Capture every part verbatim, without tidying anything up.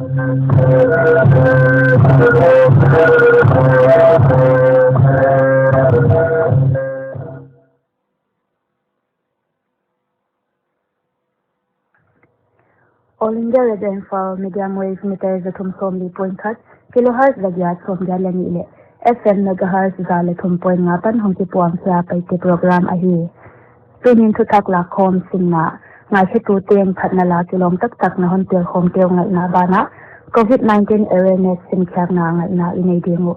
All India Radio Imphal, medium wave meter za thum sawmli point khat, kilohertz za giat sawmgiat leh nih leh F M megahertz za leh thum point nga pan hong kipuang khia Paite program ahi. Tuni'n thuthak lakkhawm simna ngaikhetu teng phatna la kilawm taktak na hon tel khawm teu ngaihna banah, covid nineteen awareness simkhiakna ngaihna i nei ding uh.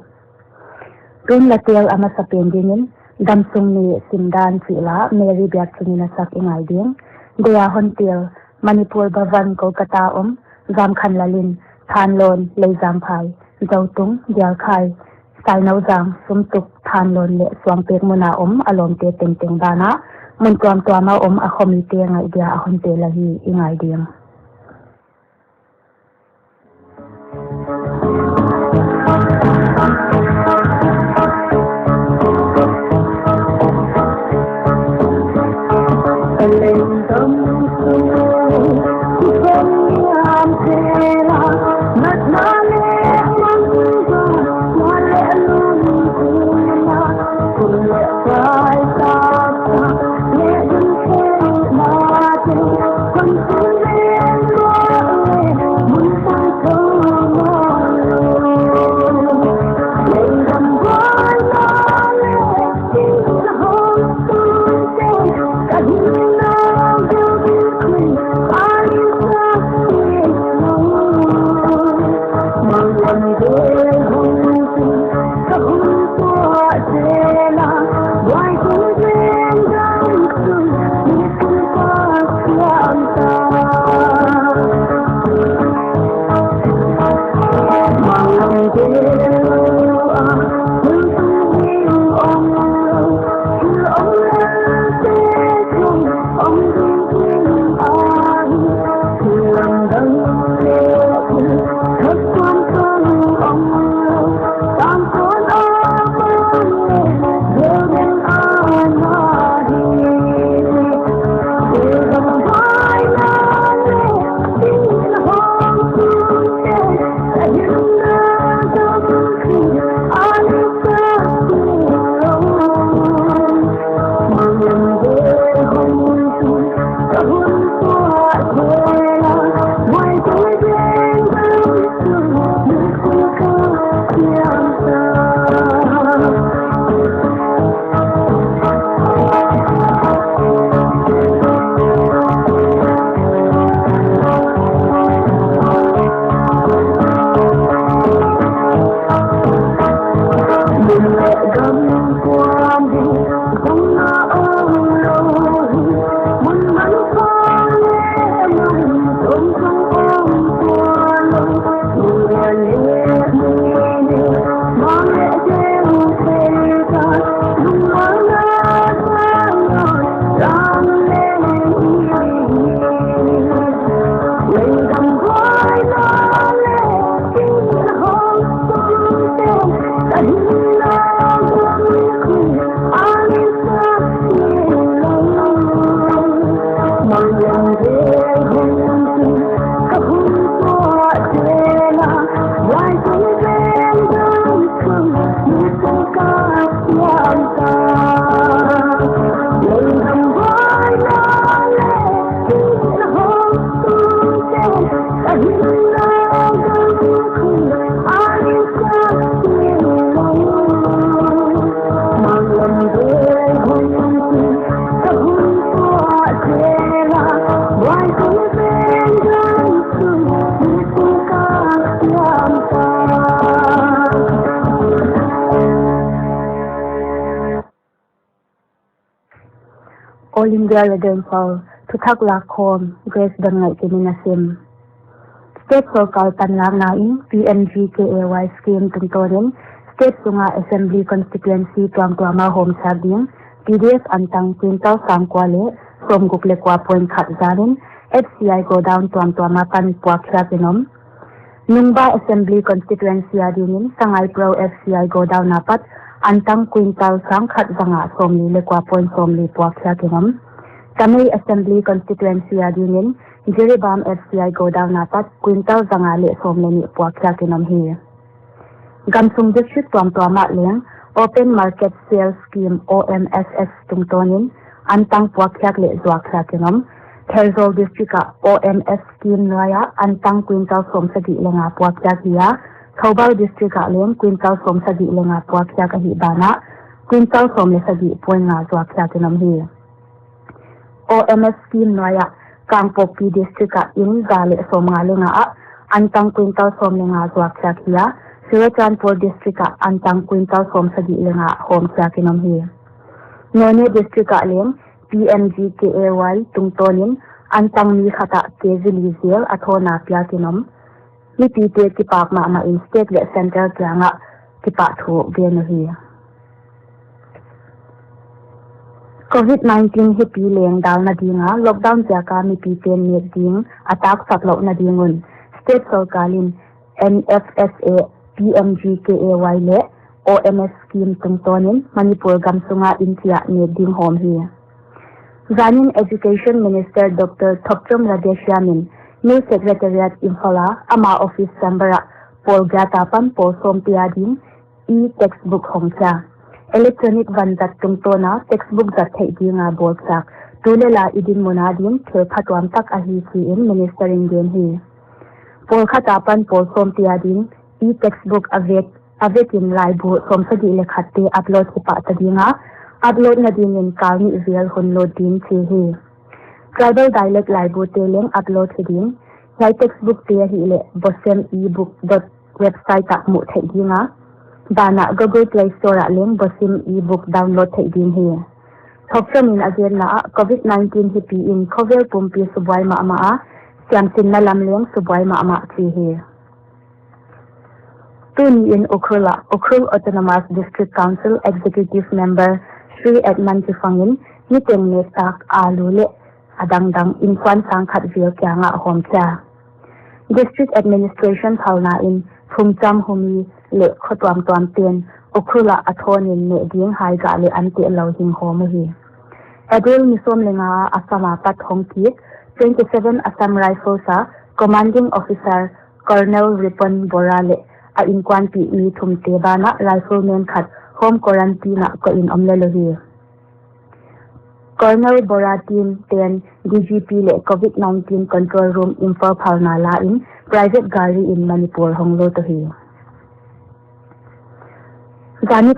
Tun la tel a masapen dingin, Damsung Ni simdan chih la Mary Biakching in a sak i ngai ding. Dia hon tel, Manipur Bhavan Kolkata om, Zamkhanlal in, Thanlon, Leizamphai, Zotung, Dialkhai, Sainauzang, Sumtuk, Thanlon leh Suangpek mun a om a lawmte tengteng banah, mun tuamtuam a om a khomite ngaih dia a hon tel ahi i ngai ding. All India Radio Imphal, thuthak lakkhawm, Grace Donngaihkim in a sim. State sorkar panlakna in P M G K A Y scheme tungtawnin state sunga assembly constituency tuamtuama hawmsak ding P D F antang quintal sangkua leh sawmguk leh kua point khat zanin F C I godown tuamtuama pan puakkhiakin om. Nungba Assembly Constituency adingin Sangaipro F C I godown apat antang quintal sangkhat zanga sawmli leh kua point sawmli puakkhiakin om. Kamei Assembly Constituency adingin Jiribam F C I godown apat quintal zanga leh sawm leh nih puakkhiakin om hi. Gamsung district tuamtuam ah leng Open Market Sales Scheme, O M S S tungtawnin antang puakkhiak leh zuakkhiakin om. Therzawl district ah O M S scheme nuaiah antang quintal sawmsagih leh nga puakkhiak hi a, Thoubal district ah leng quintal sawmsagih leh nga puakkhiak ahih banah quintal sawm leh sagih point nga zuakkhiakin om hi. O M S scheme nuaiah Kangpokpi district ah inn za leh sawmnga leh nga ah antang quintal sawm leh nga zuakkhiak hi a, Churachandpur district ah antang quintal sawmsagih leh nga hawmkhiakin om hi. Noney district ah leng P M G K A Y tungtawnin antang mi khat ah K G li zel a thawna piakin om. Mipite kipak mahmah in state leh central kiangah kipahthu gen uhi. Covid nineteen hipi leng dalna dinga lockdown ziaka mipite nek ding a taksak louhna ding un state sorkar in N F S A, P M G K A Y leh O M S scheme tungtawnin Manipur gamsunga inn chiah nek ding hawm hi. Zanin Education Minister Doctor Thopchom Radheshyam in New Secretariat Imphal a ama office chamber ah pawl giat apan pawl sawmte ading e-textbook hongkhia. Electronic vanzat tungtawna textbook zat theih dinga bawlkhiak tu leh la i dinmun ading thil phatuam tak ahi chi in Minister in gen hi. Pawl khat apan pawl sawmte ading e-textbook a vek, a vekin laibu sawmsagih leh khatte upload hi pah ta dinga, upload na dingin kal nih vel hun lut ding chi hi. Tribal dialect laibute leng upload hi ding. Hiai textbook te ahihleh bosem ebook dot website ah muh theih dinga, banah Google Play Store ah leng bosem ebook download theih ding hi. Thopchom in a genna ah Covid nineteen hipi in khovel pumpi subuai mahmah a, siamsinna lam leng subuai mahmah chi hi. Tuni in Ukhrul ah Ukhrul Autonomous District Council Executive Member Shri Edmund Chifang in niteng nektak alu leh a dangdang innkuan sang khat vel kiangah hawmkhia. District Administration phalna in Phungcham, Humi leh kho tuamtuam ten Ukhrul ah a thawnin neh ding haigah leh an tehlou hing hawm uhi. April ni sawm leh nga a Assam apat hong kik twenty seven Assam Rifles a Commanding Officer Colonel Ripon Bora leh a innkuanpih mi thumte banah rifleman khat home quarantine ah koih in om lel uhi. Colonel Bora team ten D G P leh Covid nineteen Control Room Imphal phalna la in private gari in Manipur hong lut uhi. Zanin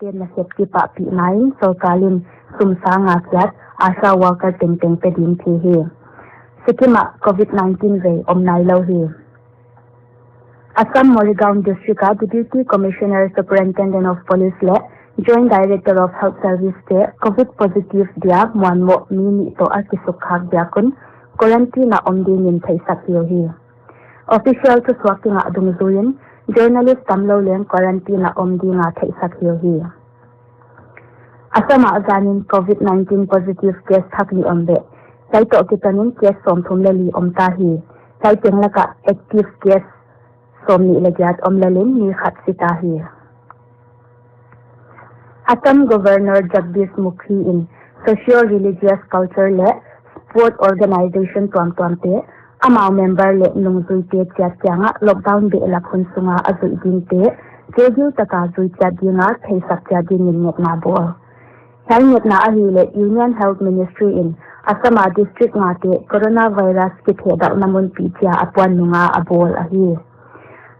ten nasep kipahpihna in sorkar in sum sang a kiat ASHA worker tengteng pe ding chi hi. Sikkim ah Covid nineteen vei om nailou hi. Assam Morigaon District a Deputy Commissioner, Superintendent of Police leh Joint Director of Health Service te Covid positive dia muanmoh mi nih toh a kisukkhak ziak un quarantine a om dingin theihsak hi uhi. Official thusuak kingah dungzuiin journalist tamlou leng quarantine a om dinga theihsak hi uhi. Assam ah zanin Covid nineteen positive case thak nih om beh. Hiai toh kitanin case sawmthum leh li om ta hi. Hiai teng lakah active case sawmnih leh giat om lel in mi khat si ta hi. Assam Governor Jagdish Mukhi in socio-religious, culture leh sport organization tuamtuamte, amau member leh nungzuite chiat kiangah lockdown behlap hun sunga a zuih dingte, schedule taka zui chiat dinga theisak chiat dingin ngetna bawl. Hiai ngetna ahihleh Union Health Ministry in Assam a district ngate coronavirus kithehdalhna munpi chia a puan nunga a bawl ahi.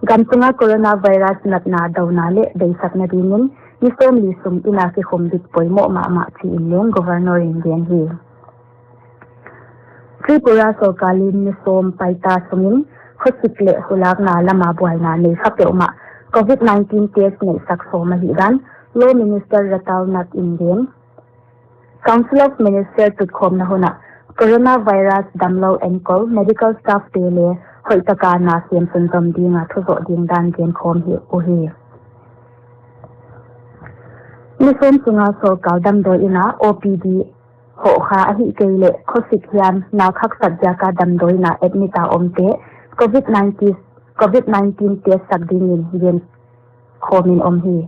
Gamsunga coronavirus natna dauna leh beisakna dingin mi sawmli sung inn a kikhum bik poimoh mahmah chi in leng Governor in gen hi. Tripura sorkar in ni sawm paita sungin khosik leh hulakna lama buaina nei kha peuhmah Covid nineteen test neihsak sawm ahihdan Law Minister Ratal Nath in gen. Council of Minister tutkhawmna hun ah coronavirus damlou enkol medical staff te leh hoihtaka na sem sunzom dinga thuzoh ding dan genkhawm hi uhi. Ni sawm sunga sorkar damdawi inn a O P D hoh kha ahihkeileh khosik hiam nak haksak ziaka damdawi inn a admit a omte Covid nineteen, Covid nineteen test sak dingin gen khawmin om hi.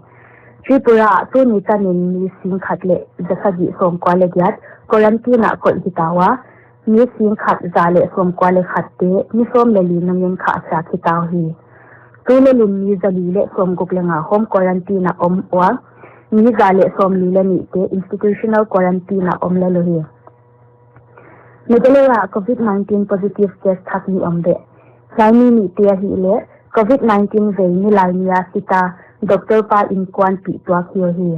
Tripura ah tuni tanin mi singkhat leh zasagih sawmkua leh giat quarantine ah koih hita ua, mi sing khat za leh sawmkua leh khat te ni sawm leh li nungin khahsiat khita uhi. Tulel in mi za li leh sawmguk leh nga home quarantine a om ua, mi za leh sawmli leh nih te institutional quarantine a om lel uhi. Meghalaya ah covid nineteen positive case thak nih om beh. Hiai mi nih te ahihleh covid nineteen vei nilai ni a sita doctor pa inkuanpih tuak hi uhi.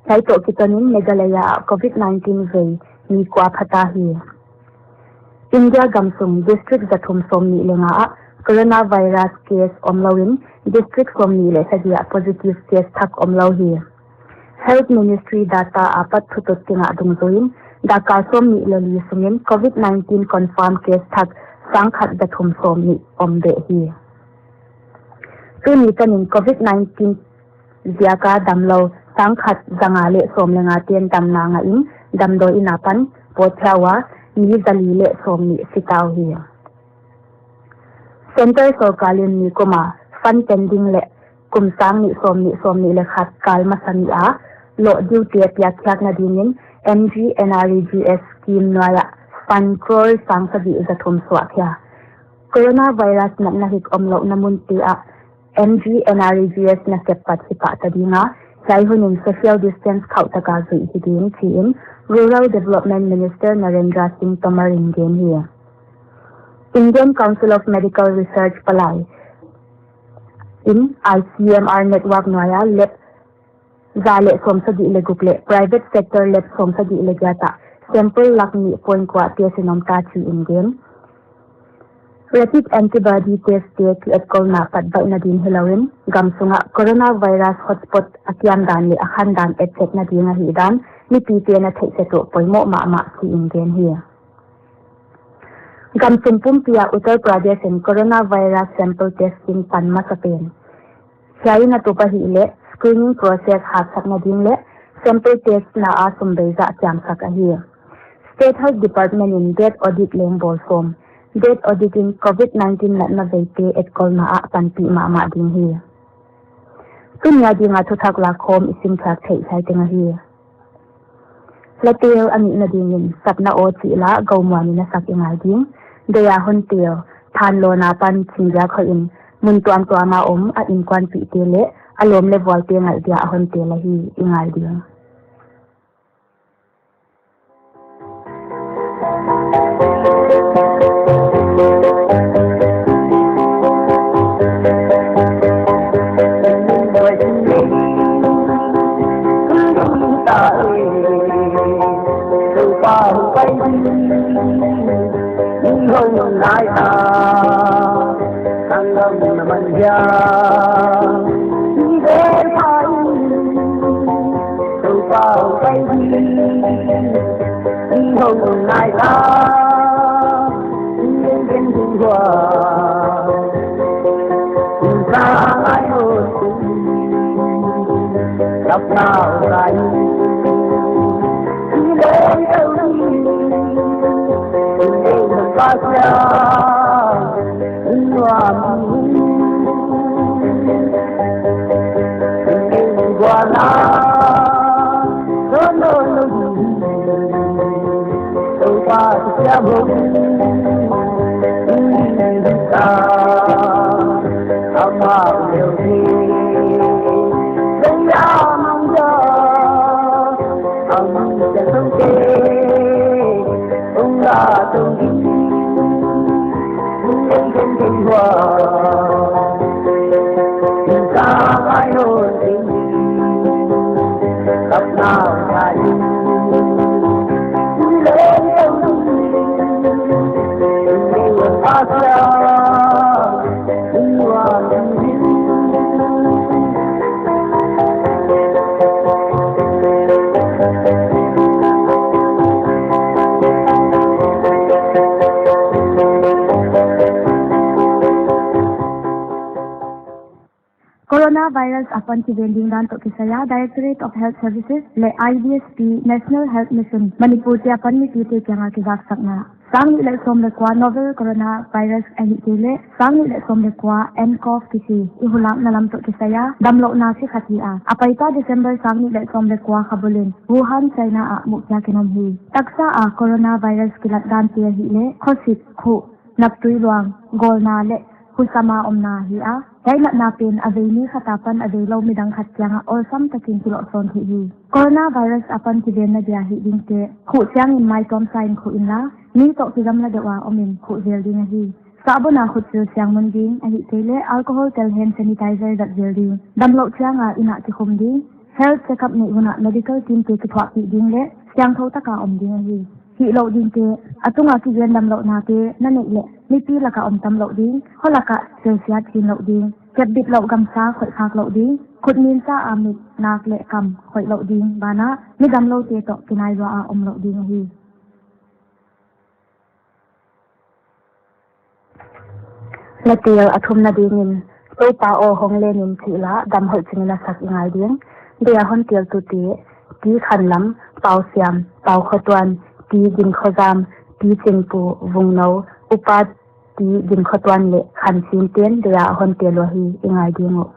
Hiai toh kitonin Meghalaya ah covid nineteen vei mi kua phata hi. India gamsung district za thum sawmnih leh nga ah coronavirus case omlou in district sawmnih leh sagih ah positive case thak omlou hi. Health Ministry data apat thutut tengah dungzuiin dakkal sawmnih leh li sungin covid nineteen confirm case thak sang khat za thum sawmnih om beh hi. Tuni tanin covid nineteen ziaka damlou sang khat za nga leh sawm leh nga ten damna ngahin damdawi in apan pawt khia ua, mi za li leh sawmnih sita uhi. Centre sorkar in mi kuma fund pending leh kum sang nih sawmnih sawmnih leh khat kal masa ni a loh ding te piakkhiakna dingin M G N R E G S scheme nuai ah fund crore sang sagih za thum suah khia. Coronavirus natna hik omlouhna mun te ah M G N R E G S nasep pat hi pah ta ding a, hiai hun in social distance khauh taka zuih hi ding chiin Rural Development Minister Narendra Singh Tomar in gen hi. Indian Council of Medical Research palai in I C M R network nuai a lab za leh sawmsagih leh guk leh private sector lab sawmsagih leh giat ah sample lak nih point kua test in om ta chiin gen. Rapid antibody test te kietkolna pat baihna ding hilouin gamsung ah coronavirus hotspot a kiam dan leh a khan dan etchetna ding ahihdan mipite'n a theihsiat uh poimoh mahmah chiin gen hi. Gamsung pumpi ah Uttar Pradesh in coronavirus sample testing pan masa pen. Hiai in a tup ahihleh screening process haksakna ding leh sample test na a sum bei zah kiamsak ahi. State Health Department in death audit leng bawl sawm. Death audit in covid nineteen natna veite etkolna ah panpih mahmah ding hi. Tuni a dinga thuthak lakhawm i simkhiak theih hiai teng ahi. La tel a nihna dingin sapna aw chih la gomuan in a sak i ngai ding. Deih a hon tel, thanlawna pan chingdiak hoihin mun tuamtuam a om a inkuanpihte leh a lawm leh vualte ngaih dia a hon tel ahi i ngai ding. Coronavirus apan kivending dan toh kisai a Directorate of Health Services leh I D S P, National Health Mission Manipur te apan mipite kianga kizaksakna. Sang nih leh sawm leh kua novel coronavirus ahihkeileh sang nih leh sawm leh kua ncov kichi i hulakna lam toh kisai a damlouhna chi khat hi a, a paita December sang nih leh sawm leh kua kha bul in Wuhan, China ah muhkhiak in om hi. Taksa a coronavirus kilat dante ahihleh khosik, khuh, naptui luang, gawlna leh husam a omna hi a, hiai natna pen a vei mi khat apan a veilou midang khat kiangah awlsam takin kilohsawn thei hi. Coronavirus apan kivenna dia hih dingte, khuh chiangin mai tuamsa in khuh inla, mi toh kigamla deuh a om in khuh zel ding ahi. Sahbun a khut sil siang mun ding, ahihkeileh alcohol tel hand sanitizer zat zel ding. Damlouh chiang a inn ah kikhum ding. Health check-up neih hun ah medical team te kithuahpih ding leh siangthou taka om ding ahi. Hihlouh dingte, a tunga kigen damlouhnate na neih leh mipi laka om tamlouh ding, kho laka selsiat chinlouh ding, kepbitlouh gamsa khoih khaklouh ding, khut minsa a mit, nak leh kam khoihlouh ding, banah mi damloute toh kinai lua a omlouh ding ahi. Na tel a thumna dingin, Toupa aw hong len in chih la dam hoih chingin a sak i ngai ding. Dia hon teltute, T. Khanlam, Pau Siam, Pau Khotuan, T. Ginkhozaam, T. Chingpu, Vungno, Upa T. Ginkhotuan leh Khansin ten dia hon tel uh ahi, i ngai ding uh.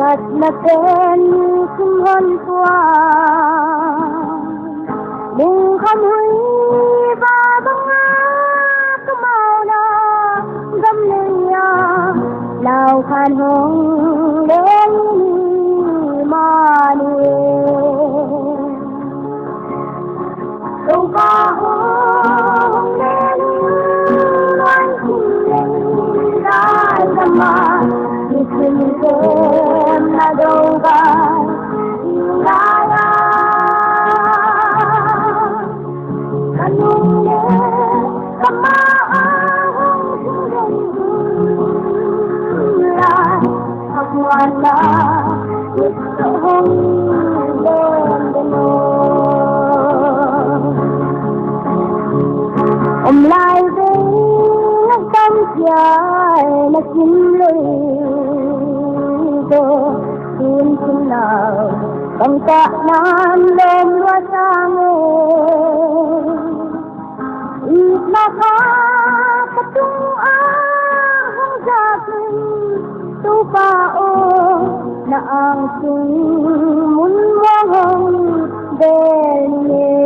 Satna pen kum hon puan. Lungkham hui ba banga kamauna gam nei a lau khan hong leng ni mani. Toupa hong leng ni mani. Dai dama ni sim kem na dou ba Om lai vei na tam kiai na sim lei to. Tin tin lau bang ta nam lom lua sang e. Itna kha ka tung a hong zak in Toupa aw na ang sung mun muang hong del ni e.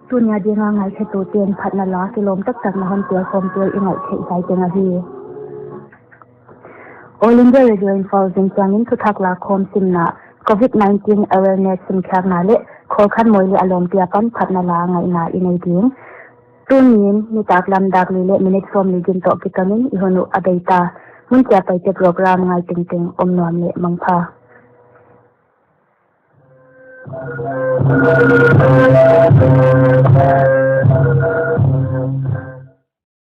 Tuni a dinga ngaikhetute'n phatna la kilawm taktak na hon tel khawm tel i ngaihkhiak teng ahi. All India Radio Imphal zingchiangin thuthak lakhawm simna, Covid nineteen awareness simkhiakna leh Khawlkhanmawi leh a lawmte apan phatna la ngaihna i nei ding. Tuniin nitaklam dak li leh minute sawmli gin toh kitonin i hun uh a bei ta. Mun chiat a paite program ngai tengteng om nuam leh mangpha.